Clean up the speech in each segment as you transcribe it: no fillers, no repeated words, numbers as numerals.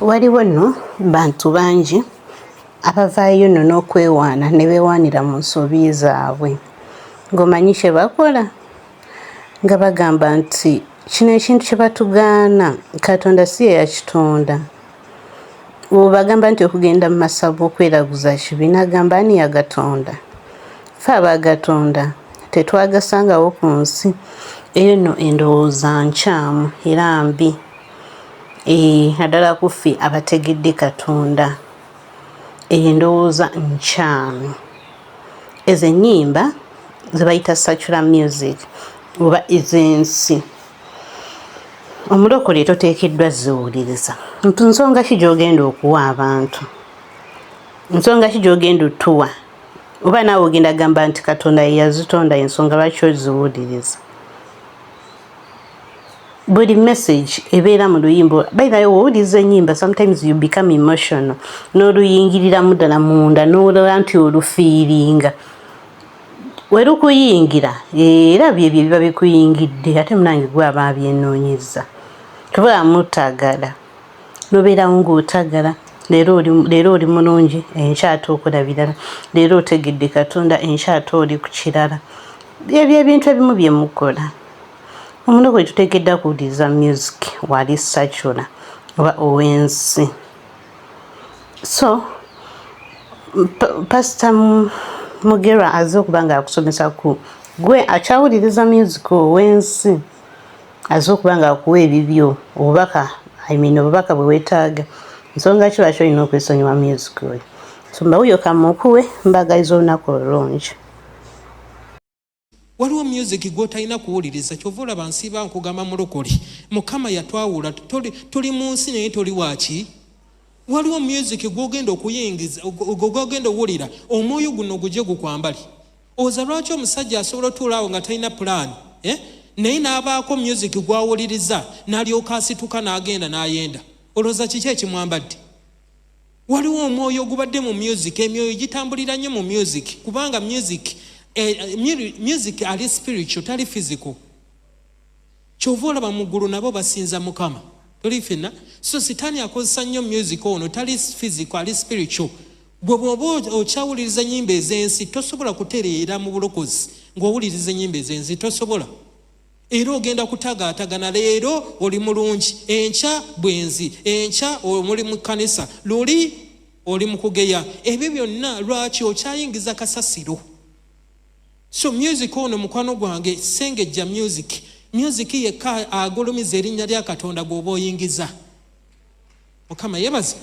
Waliwo nno bantu bangi abavaayo nno n'okwewaana ne beewaanira mu nsobi zaabwe ng'omanyi kye bakola nga bagamba nti kino ekintu kye batugaana Katonda si ye yakitonda. Bw'obagamba nti okugenda mu masabo okweraguza kibi n'agamba ani yagatonda? Ffe abaagatonda tetwagasangawo ku nsi. Eyo nno endowooza nkyamu era mbi. Eeh naddala ku ffe abategedde Katonda. Eyo endowooza nkyamu. Ezo ennyimba ze bayita secular music oba ez'ensi omulokole toteekeddwa ziwuliriza. Nti nsonga ki gy'ogenda okuwa abantu? Nsonga ki gy'ogenda otuwa? Oba naawe ogenda gamba nti Katonda ye yazitonda ensonga lwaki oziwuliriza? Buli message ebeera mu luyimba, by the way wowuliriza ennyimba sometimes you become emotional n'oluyingiriramu ddala munda n'olaba nti olufiiringa we lukuyingira era byebyo ebiba bikuyingidde ate munange gwe aba abyenoonyezza tubula mutagala nobeerawo ng'otagala leero oli mulungi enkya ate okola birala leero otegedde Katonda enkya ate oli ku kirala byebyo ebintu ebimu bye mukola. Omulokole tuteekeddwa kuwuliriza music wali secular oba ow'ensi. So Pastor Mugerwa azze okuba nga akusomesa ku gwe akyawuliriza music ow'ensi azze okuba nga akuwa ebibyo obubaka I mean obubaka bwe weetaaga nsonga ki lwaki olina okwesonyiwa music oyo. So mbawuyo kamukuwe mbagaliza olunaku olulungi. Waliwo music gwotalina kuwuliriza kyova olaba nsiiba nkugamba mulokole mukama yatwawula tuli munsi naye toli waki waliwo music gwogenda okuyingiza gwogenda owulira omwoyo guno guje gukwambale oza lwaki omusajja asobola otuula awo nga talina plan eh? Naye n'abaako music gwawuliriza nalyoka asituka n'agenda n'ayenda olowooza kiki ekimwambadde? Waliwo omwoyo ogubadde mu music, emyoyo gitambulira nnyo mu music kubanga music, eh, music ali spiritual tali physical. Kyova olaba mu ggulu nabo basinza Mukama. Tuli fenna. So sitaani akozesa nnyo music ono tali physical ali spiritual. Gwe bw'oba okyawuliriza ennyimba ez'ensi tosobola kutereera mu bulokozi ng'owuliriza ennyimba ez'ensi tosobola. Era ogenda kutagaatagana leero oli mulungi, enkya bwenzi, enkya omuli mu kkanisa, luli oli mu kugeya. Ebyo byonna lwaki okyayingiza kasasiro? So music ono mukwano gwange sengejja music. Music yekka agulumiza erinnya lya Katonda gw'oba oyingiza. Mukama yebaze.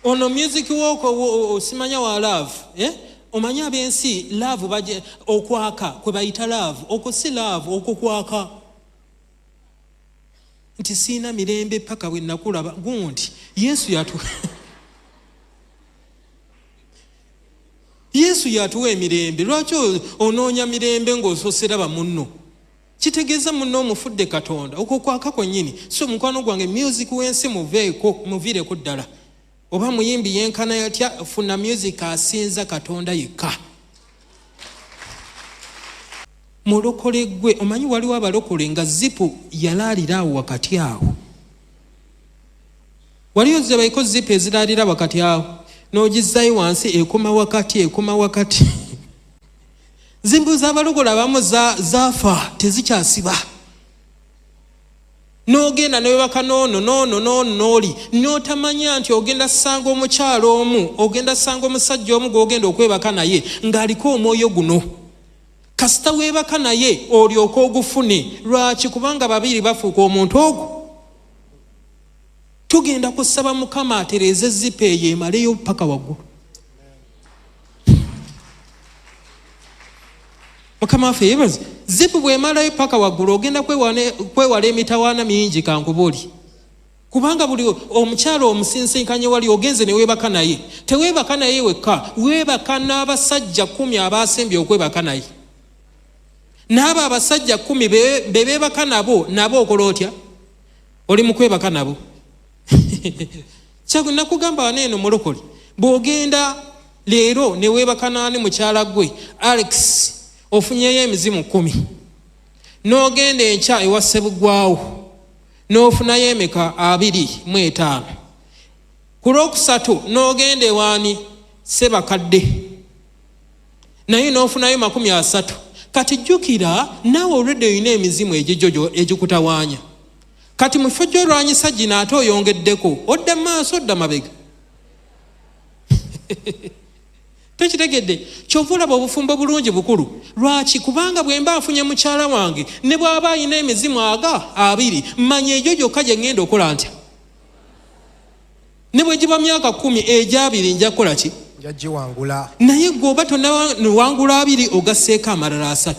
Ono music woko simanya wa love eh? Omanyi abensi love baje okwaka kwe bayita love okwo si love okwo kwaka nti siina mirembe paka bwe nakulaba gundi Yesu yatu Yesu yatuwa emirembe lwaki onoonya mirembe ng'ososera bamunno Kitegeeza munno omufudde Katonda. Okwo kwaka kwennyini. So mukwano gwange music w'ensi muveeko, muviireko ddala. Oba muyimbi yenkana yatya, funa music asinza Katonda yekka. Mulokole gwe omanyi waliwo abalokole nga zipu yalaalira awo wakati awo. Wali ozebaiko zipu eziraalira wakati awo n'ogizzayo wansi ekoma wakati ekoma wakati. Zimbu z'abalokole abamu zaafa tezikyasiba. N'ogenda newebaka n'ono n'ono n'ono n'oli n'otamanya nti ogenda sanga omukyalo omu ogenda sanga omusajja omu gw'ogenda okwebaka naye ng'aliko omwoyo guno. Kasita weebaka naye olyoke ogufune. Lwaki? Kubanga babiri bafuuka omuntu ogwo. Tugenda kusaba Mukama atereeze zipu eyo emaleyo paka waggulu. Mukama waffe yebaze. Zipu bwemalayo paka waggulu ogenda kwewala emitawaana mingi kankubuli. Kubanga buli omukyala omusinsinkanye wali ogenze ne weebaka naye. Teweebaka naye wekka, weebaka n'abasajja kumi abaasembye okwebaka naye. N'abo abasajja kumi be beebaka nabo, nabo okola otya? Oli mu kwebaka nabo. Kyagu nakugamba wano eno mulokole bw'ogenda leero ne weebaka naani mukyala gwe Alex ofunyeyo emizimu kumi n'ogenda enkya ewa Ssebuggwawo N'ofunayo emeka? 25. Ku lwokusatu n'ogenda ewaani Sebakadde, naye n'ofunayo 30. Kati jjukira naawe olwedde olina emizimu egigyo egikutawaanya. Kati mu kifo gy'olwanyisa gino ate oyongeddeko, odda maaso odda mabega. Tokitegedde? Kyova olaba obufumbo bulungi bukulu. Lwaki? Kubanga bwe mba nfunye mukyala wange ne bw'aba alina emizimu aga 20, manya egyo gyokka gye ŋŋenda okola ntya. Ne bwe giba myaka 10 egy'abiri nja kukola ki? Nja giwangula. Naye gwe oba tonnawangula 20 ogasseeko amalala 3.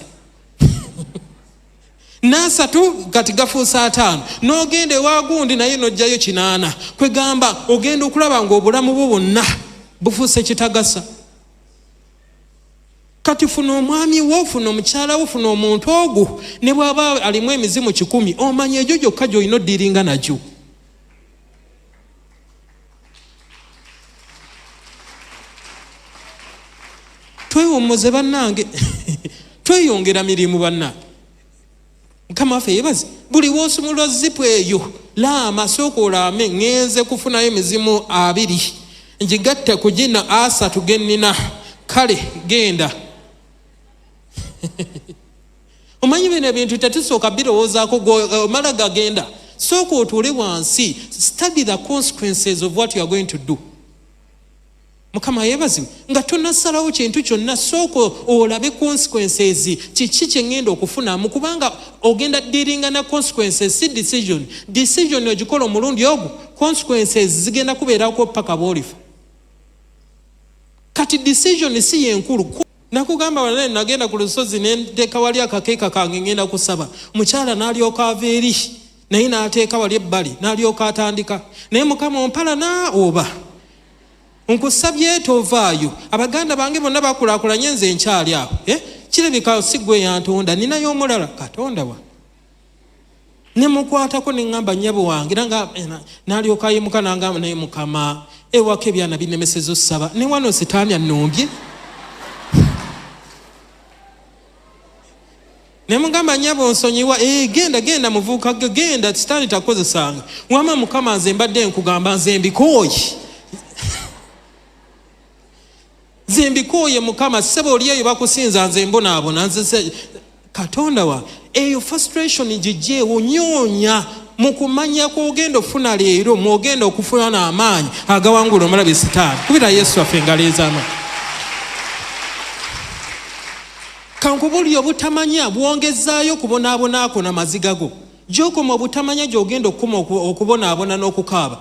N'asatu kati gafuuse 5. N'ogenda ewa gundi naye n'oggyayo 8. Kwegamba ogenda okulaba ng'obulamu bwo bwonna bufuuse kitagasa. Kati funa omwami wo, funa omukyala wo, funa omuntu ogwo ne bw'aba alimu emizimu 100, omanya egyo gyokka gy'olina oddiringa nagyo. Twewummuze bannange, tweyongera mirimu bannange. Mukama waffe yeebaze. Buli w'osumulula zipu eyo, laama, sooka olaame, ŋŋenze kufunayo emizimu 20 ngigatte ku gino 3 ge nnina. Kale genda. Omanyi bino ebintu tetusooka birowoozaako, omala gagenda. Sooka otuule wansi, study the consequences of what you are going to do. Mukama yeebazibwe. Nga tonasalawo kintu kyonna, sooka olabe consequences, kiki kye ŋŋenda okufunamu, kubanga ogenda dealinga na consequences, si decision. Decision ogikola omulundi ogwo, consequences zigenda kubeerako paka bw'olifa. Kati decision si yenkulu. Nakugamba wala nagenda ku lusozi ne nteeka wali akakeeka kange ŋŋenda kusaba. Mukyala n'alyoka ava eri, naye n'ateeka wali ebbali, n'alyoka atandika. Naye Mukama ompalana oba nkusabye tovaayo. Abaganda bange bonna bakulaakulanye nze nkyali awo. Kirabika si ggwe yantonda, ninayo omulala. Katonda wa. Ne mukwatako ne ŋŋamba nnyabo wange, era nga n'alyoka ayimuka n'angamba naye Mukama, ewaka ebyana binnemesezza ossaba, ne wano sitaani annumbye. Ne mugamba nnyabo nsonyiwa, genda, genda muvubuka gwe, genda, sitaani takozesanga. Wamma Mukama nze mbadde nkugamba nze mbikooye. Nze mbikooye Mukama, ssebo oli eyo bakusinza nze mbonaabona, nze se, Katonda wa, eyo frustration gigyewo, nyoonya mu kumanya kw'ogenda okufuna leero, mw'ogenda okufuna n'amaanyi agawangula omulabe sitaani. Kubira Yesu waffe engalo ez'amaanyi. Kankubulire, obutamanya bwongezaayo okubonaabona kwo n'amaziga go. Gy'okoma obutamanya gy'ogenda okukoma okubonaabona n'okukaaba.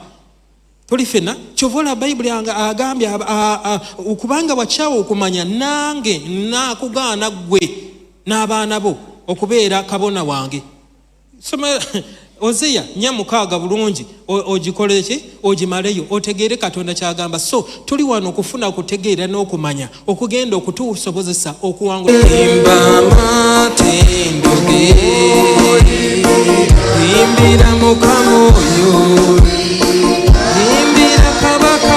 Tuli ffenna, kyova olaba Bayibuli agambye, kubanga wakyawa okumanya, nange naakugaana ggwe n'abaana bo okubeera kabona wange. Soma Ozeya 4:6 bulungi, ogikole ki? Ogimaleyo, otegeere Katonda ky'agamba. So tuli wano okufuna kutegeera n'okumanya okugenda okutusobozesa okuwangula. Imba amatendo ge, imbira Mukama oyo, imbira Kabaka.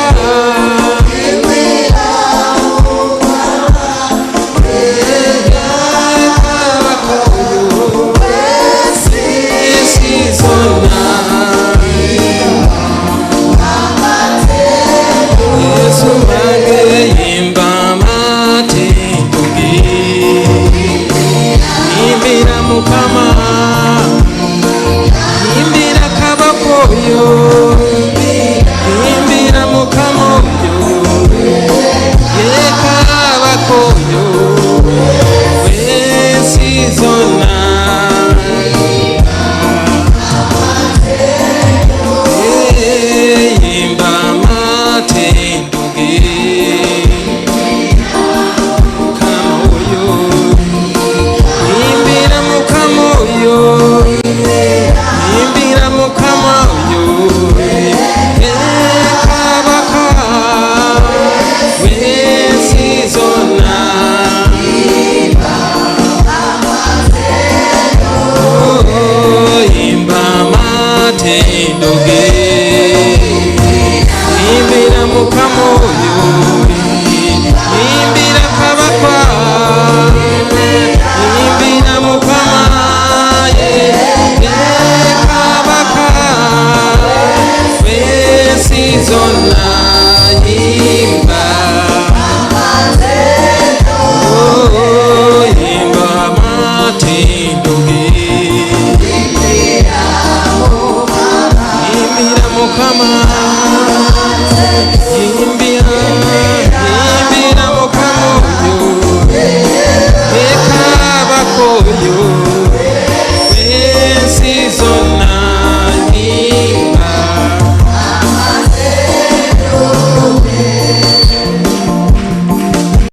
Imba matendo ge.